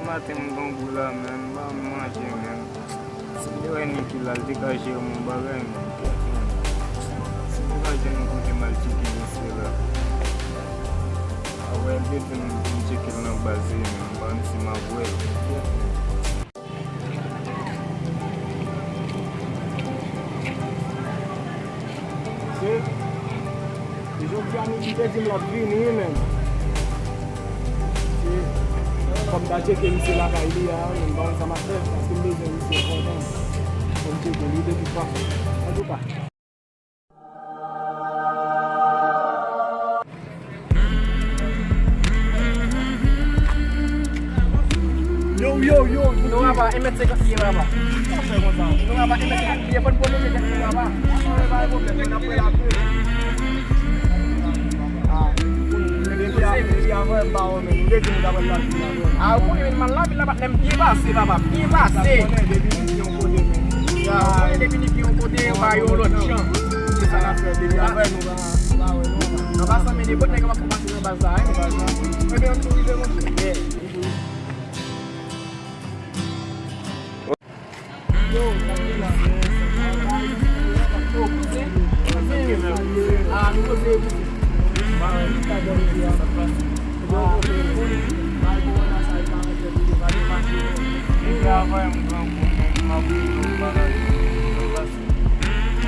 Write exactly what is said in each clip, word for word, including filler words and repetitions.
Maten m grangou la menm, m pa manje menm. Si m te wè Niki la, l te ka jere m yon bagay menm. Si m te ka jwenn yon kote m al tcheke misye la. Apre l te di m pou m tcheke l nan baz li menm, m pa konn si m ap wè l. Se, e jodi a Niki te di m l ap vini wi menm. Se, fò m ta tcheke misye lakay li a, men m pa konn sa m ap fè, paske m bezwen misye kontan. Fò m tcheke li de tout fason. Antouka. Yo, yo, yo, yo. Non, papa, un mètre cinquante pieds, papa. Sa fè konsa? Non, papa, un mètre cinquante pieds, fò n pwolonje tèt nou, papa. Ah, depi a, depi avan, m pa wè, men nou te di nou ta pral la. Ah, ou konnen, men m al lavil la, patnè m byen pase, papa, byen pase. Ou konnen, depi nou yon kote, men. Ya, ou konnen, depi nou yon kote, ou pa yon lòt jan. Se sa n ap fè, depi avan, nou pa, nou pa wè, non. An pasan, men nenpòt nèg ap kòmanse nan baz la, wi. Ebyen, nou rive, monchè. Yeah.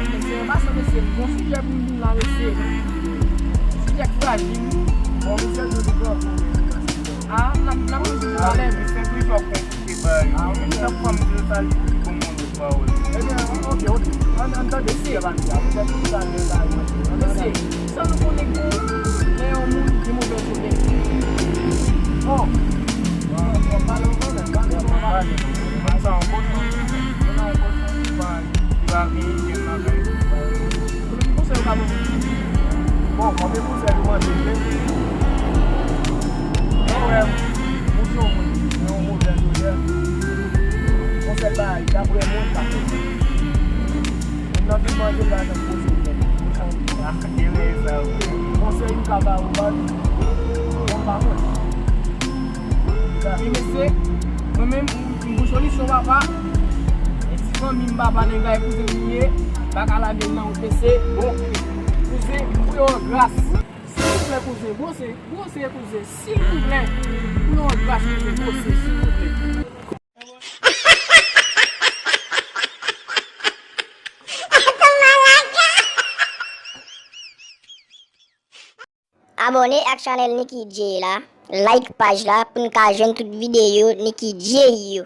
Mesye, pa sa, mesye, bon sijè pou nou vin la, mesye. Sijè k frajil, wi. Bon, mesye, nou di pran. Ah, n ap, n ap konn sijè talè, men. Se pli fò konplike bagay yo. Ah, wi. Chak fwa m di l sa, li di l ban m yon lòt pawòl. Ebyen, oke, oke. Ann, ann tande sijè pa nou a. Mesye, sa nou konnen ke lè yon moun gen movèz odè. Oh. Bon, pale, pale, pale. Moun sa yon kochon. Li pa gen ijen nan kay li. Konsèy ou ka ban m? Bon, kòm e konsèy ou mande m menm, mwen wè, moun se yon moun, se yon modèl modèl. Konsèy bay, daprè mwen, sa fè. Moun nan vin mande, pa egzanp, poze w tèt. Konsèy ou ka ba ou, ba li. Bon, pa mwen. Wi, mesye, mwen menm, m pou solisyon papa. E ti fanmi m papa, nèg la e kouzen m li ye. Pa ka lage l nan wout, mesye. Bon, kouzen, m pou yo an gras. Silvouplè, kouzen, bwose, bwose, kouzen, silvouplè. Pou yo an gras, kouzen, bwose, silvouplè. Abòne ak chanèl Nicky Jay la, like paj la pou n ka jwenn tout videyo Nicky Jay yo.